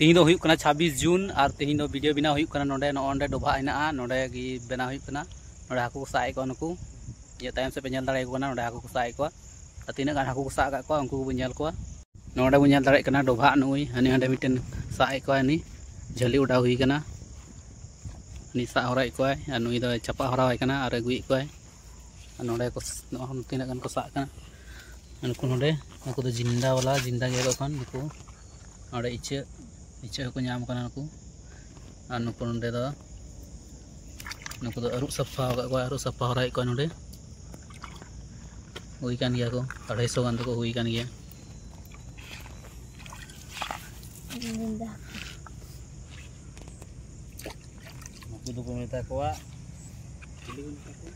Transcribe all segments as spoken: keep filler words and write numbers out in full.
ᱛᱮᱦᱮᱧ ᱫᱚ ᱦᱩᱭᱩᱜ ᱠᱟᱱᱟ ᱪᱷᱟᱵᱵᱤᱥ ᱡᱩᱱ, ᱟᱨ ᱛᱮᱦᱮᱧ ᱫᱚ ᱵᱷᱤᱰᱤᱭᱳ ᱵᱮᱱᱟᱣ ᱦᱩᱭᱩᱜ ᱠᱟᱱᱟ᱾ ᱱᱚᱰᱮ, ᱱᱚᱜᱼᱚ ᱱᱚᱰᱮ ᱰᱚᱵᱷᱟᱜ ᱦᱮᱱᱟᱜᱼᱟ, ᱱᱚᱰᱮ ᱜᱮ ᱵᱮᱱᱟᱣ ᱦᱩᱭᱩᱜ ᱠᱟᱱᱟ᱾ ᱱᱚᱰᱮ ᱦᱟᱹᱠᱩ ᱠᱚ ᱥᱟᱵ ᱮᱫ ᱠᱚᱣᱟ ᱱᱩᱠᱩ, ᱤᱧᱟᱹᱜ ᱛᱟᱭᱚᱢ ᱥᱮᱫ ᱯᱮ ᱧᱮᱞ ᱫᱟᱲᱮᱭᱟᱠᱚ ᱠᱟᱱᱟ, ᱱᱚᱰᱮ ᱦᱟᱹᱠᱩ ᱠᱚ ᱥᱟᱵ ᱮᱫ ᱠᱚᱣᱟ᱾ ᱟᱨ ᱛᱤᱱᱟᱹᱜ ᱜᱟᱱ ᱦᱟᱹᱠᱩ ᱠᱚ ᱥᱟᱵ ᱟᱠᱟᱫ ᱠᱚᱣᱟ, ᱩᱱᱠᱩ ᱠᱚᱵᱚᱱ ᱧᱮᱞ ᱠᱚᱣᱟ᱾ ᱱᱚᱰᱮ ᱵᱚᱱ ᱧᱮᱞ ᱫᱟᱲᱮᱭᱟᱜ ᱠᱟᱱᱟ ᱰᱚᱵᱷᱟᱜ, ᱱᱩᱭ ᱦᱟᱹᱱᱤ ᱦᱟᱸᱰᱮ ᱢᱤᱫᱴᱮᱱ ᱥᱟᱵ ᱮᱫ ᱠᱚᱣᱟᱭ, ᱩᱱᱤ ᱡᱷᱟᱹᱞᱤ ᱚᱰᱟᱣ ᱦᱩᱭ ᱠᱟᱱᱟ, ᱩᱱᱤ ᱥᱟᱵ ᱦᱚᱨᱟᱭᱮᱫ ᱠᱚᱣᱟᱭ, ᱟᱨ ᱱᱩᱭ ᱫᱚ ᱪᱟᱯᱟ ᱦᱚᱨᱟᱣᱟᱭ ᱠᱟᱱᱟ ᱟᱨ ᱟᱹᱜᱩᱭᱮᱫ ᱠᱚᱣᱟᱭ᱾ ᱟᱨ ᱱᱚᱰᱮ ᱠᱚ ᱥ-, ᱱᱚᱜᱼᱚᱭ ᱛᱤᱱᱟᱹᱜ ᱜᱟᱱ ᱠᱚ ᱥᱟᱵ ᱠᱟᱱᱟ᱾ ᱱᱩᱠᱩ ᱱᱚᱰᱮ, ᱱᱩᱠᱩ ᱫᱚ ᱡᱤᱱᱫᱟ ᱵᱟᱞᱟ, ᱡᱤᱱᱫᱟ ᱜᱮᱭᱟ ᱠᱚ ᱮᱠᱷᱚᱱ᱾ ᱱᱩᱠᱩ ᱱᱚᱰᱮ ᱤᱪᱟᱹᱜ, ᱤᱪᱟᱹᱜ ᱦᱚᱸᱠᱚ ᱧᱟᱢ ᱠᱟᱱᱟ ᱱᱩᱠᱩ᱾ ᱟᱨ ᱱᱩᱠᱩ ᱱᱚᱰᱮ ᱫᱚ, ᱱᱩᱠᱩ ᱫᱚ ᱟᱹᱨᱩᱵ ᱥᱟᱯᱷᱟ ᱟᱠᱟᱫ ᱠᱚᱣᱟ, ᱟᱹᱨᱩᱵ ᱥᱟᱯᱷᱟ ᱦᱚᱨᱟᱭᱮᱫ ᱠᱚᱣᱟ ᱱᱚᱰᱮ᱾ ᱦᱩᱭ ᱠᱟᱱ ᱜᱮᱭᱟ ᱠᱚ, ᱟᱲᱟᱭᱥᱚ ᱜᱟᱱ ᱫᱚᱠᱚ ᱦᱩᱭ ᱠᱟᱱ ᱜᱮᱭᱟ᱾ ᱱᱩᱠᱩ ᱫᱚᱠᱚ ᱢᱮᱛᱟ ᱠᱚᱣᱟ ᱪᱤᱞᱤ ᱠᱚ ᱢᱮᱛᱟ ᱠᱚᱣᱟ?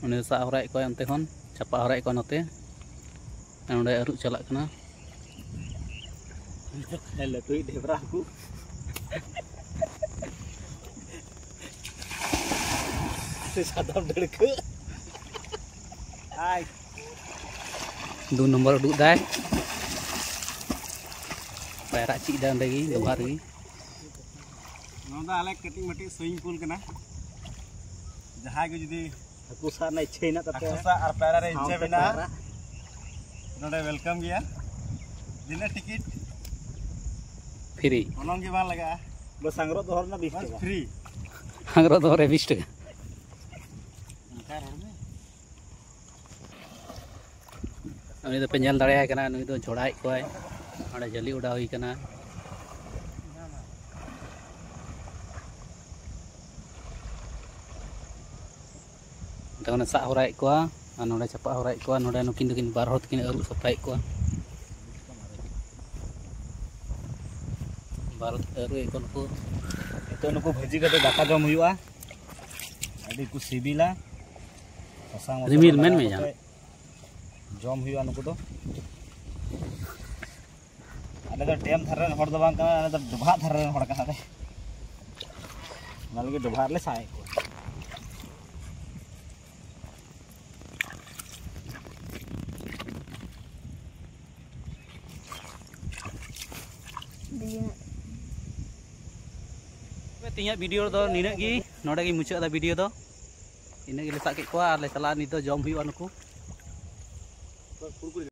ᱩᱱᱤ ᱫᱚ ᱥᱟᱵ ᱦᱚᱨᱟᱭᱮᱫ ᱠᱚᱣᱟᱭ ᱚᱱᱛᱮ ᱠᱷᱚᱱ, ᱪᱟᱯᱟ ᱦᱚᱨᱟᱭᱮᱫ ᱠᱚᱣᱟ ᱱᱚᱛᱮ᱾ ᱟᱨ ᱱᱚᱰᱮ ᱟᱹᱨᱩᱵ ᱪᱟᱞᱟᱜ ᱠᱟᱱᱟ᱾ ᱞᱟᱹᱴᱩᱭᱤᱡ ᱰᱷᱮᱵᱽᱨᱟ ᱦᱟᱹᱠᱩ᱾ ᱥᱮ ᱥᱟᱫᱚᱢ ᱰᱟᱹᱲᱠᱟᱹ᱾ ᱟᱭ᱾ ᱫᱩ ᱱᱚᱢᱵᱚᱨ ᱩᱰᱩᱠ ᱫᱟᱭ᱾ ᱯᱟᱭᱨᱟᱜ ᱪᱮᱫ ᱫᱟ ᱚᱸᱰᱮ ᱜᱮ, ᱰᱚᱵᱷᱟᱜ ᱨᱮᱜᱮ᱾ ᱱᱚᱣᱟ ᱫᱚ ᱟᱞᱮ ᱠᱟᱹᱴᱤᱡ ᱢᱟᱹᱴᱤᱡ swimming pool ᱠᱟᱱᱟ, ᱡᱟᱦᱟᱸᱭ ᱜᱮ ᱡᱩᱫᱤ ᱦᱟᱹᱠᱩ ᱥᱟᱵ ᱨᱮᱱᱟᱜ ᱤᱪᱪᱷᱟᱹ ᱦᱮᱱᱟᱜ ᱛᱟᱯᱮᱭᱟ, ᱦᱟᱹᱠᱩ ᱥᱟᱵ ᱟᱨ ᱯᱟᱭᱨᱟ ᱨᱮ ᱤᱪᱪᱷᱟᱹ ᱥᱟᱶᱛᱮ ᱢᱮᱱᱟᱜᱼᱟ, ᱯᱟᱭᱨᱟ᱾ ᱱᱚᱰᱮ welcome ᱜᱮᱭᱟ᱾ ᱛᱤᱱᱟᱹᱜ ᱴᱤᱠᱤᱴ? Free᱾ ᱜᱚᱱᱚᱝ ᱜᱮ ᱵᱟᱝ ᱞᱟᱜᱟᱜᱼᱟ᱾ ᱵᱟᱥ ᱟᱝᱨᱚᱵ ᱫᱚᱦᱚ ᱨᱮᱱᱟᱜ ᱵᱤᱥ ᱵᱟᱥ ᱴᱟᱠᱟ᱾ Free᱾ ᱟᱝᱨᱚᱵ ᱫᱚᱦᱚ ᱨᱮ ᱵᱤᱥ ᱴᱟᱠᱟ᱾ ᱚᱱᱠᱟ ᱨᱚᱲ ᱢᱮ᱾ ᱩᱱᱤ ᱫᱚᱯᱮ ᱧᱮᱞ ᱫᱟᱲᱮᱭᱟᱭ ᱠᱟᱱᱟ, ᱱᱩᱭ ᱫᱚ ᱡᱷᱚᱲᱟᱭᱮᱫ ᱠᱚᱣᱟᱭ᱾ ᱚᱸᱰᱮ ᱡᱷᱟᱹᱞᱤ ᱚᱰᱟᱣ ᱦᱩᱭ ᱠᱟᱱᱟ᱾ ᱚᱱᱛᱮ ᱠᱷᱚᱱᱮ ᱥᱟᱵ ᱦᱚᱨᱟᱭᱮᱫ ᱠᱚᱣᱟ ᱟᱨ ᱱᱚᱰᱮ ᱪᱟᱯᱟ ᱦᱚᱨᱟᱭᱮᱫ ᱠᱚᱣᱟ᱾ ᱱᱚᱰᱮ ᱱᱩᱠᱤᱱ ᱫᱚᱠᱤᱱ ᱵᱟᱨ ᱦᱚᱲ ᱛᱮᱠᱤᱱ ᱟᱹᱨᱩᱵ ᱥᱟᱯᱷᱟᱭᱮᱫ ᱠᱚᱣᱟ᱾ ᱵᱟᱨ ᱦᱚᱲ ᱛᱮᱠᱤᱱ ᱟᱹᱨᱩᱵᱮᱫ ᱠᱚᱣᱟ ᱱᱩᱠᱩ᱾ ᱱᱤᱛᱚᱜ ᱱᱩᱠᱩ ᱵᱷᱟᱹᱡᱤ ᱠᱟᱛᱮ ᱫᱟᱠᱟ ᱡᱚᱢ ᱦᱩᱭᱩᱜᱼᱟ᱾ ᱟᱹᱰᱤ ᱠᱚ ᱥᱤᱵᱤᱞᱟ᱾ ᱥᱟᱥᱟᱝ ᱢᱚᱥᱞᱟ ᱨᱤᱢᱤᱞ ᱢᱮᱱ ᱞᱟᱜᱟᱣ ᱢᱮ ᱡᱟᱦᱟᱸ᱾ ᱠᱟᱛᱮ ᱡᱚᱢ ᱦᱩᱭᱩᱜᱼᱟ ᱱᱩᱠᱩ ᱫᱚ᱾ ᱟᱞᱮ ᱫᱚ ᱰᱮᱢ ᱫᱷᱟᱨᱮ ᱨᱮᱱ ᱦᱚᱲ ᱫᱚ ᱵᱟᱝ ᱠᱟᱱᱟ, ᱟᱞᱮ ᱫᱚ ᱰᱚᱵᱷᱟᱜ ᱫᱷᱟᱨᱮ ᱨᱮᱱ ᱦᱚᱲ ᱠᱟᱱᱟᱞᱮ᱾ ᱚᱱᱟ ᱞᱟᱹᱜᱤᱫ ᱰᱚᱵᱷᱟᱜ ᱨᱮᱞᱮ ᱥᱟᱵ ᱮᱫ ᱠᱚᱣᱟ᱾ ᱫᱤᱭᱮ ᱛᱮᱦᱮᱧᱟᱜ ᱵᱷᱤᱰᱤᱭᱳ ᱫᱚ ᱱᱤᱱᱟᱹᱜ ᱜᱮ, ᱱᱚᱰᱮ ᱜᱮᱧ ᱢᱩᱪᱟᱹᱫ ᱮᱫᱟ ᱵᱷᱤᱰᱤᱭᱳ ᱫᱚ᱾ ᱤᱱᱟᱹᱜ ᱜᱮᱞᱮ ᱥᱟᱵ ᱠᱮᱫ ᱠᱚᱣᱟ ᱟᱨ ᱞᱮ ᱪᱟᱞᱟᱜᱼᱟ, ᱱᱤᱛ ᱫᱚ ᱡᱚᱢ ᱦᱩᱭᱩᱜᱼᱟ ᱱᱩᱠᱩ᱾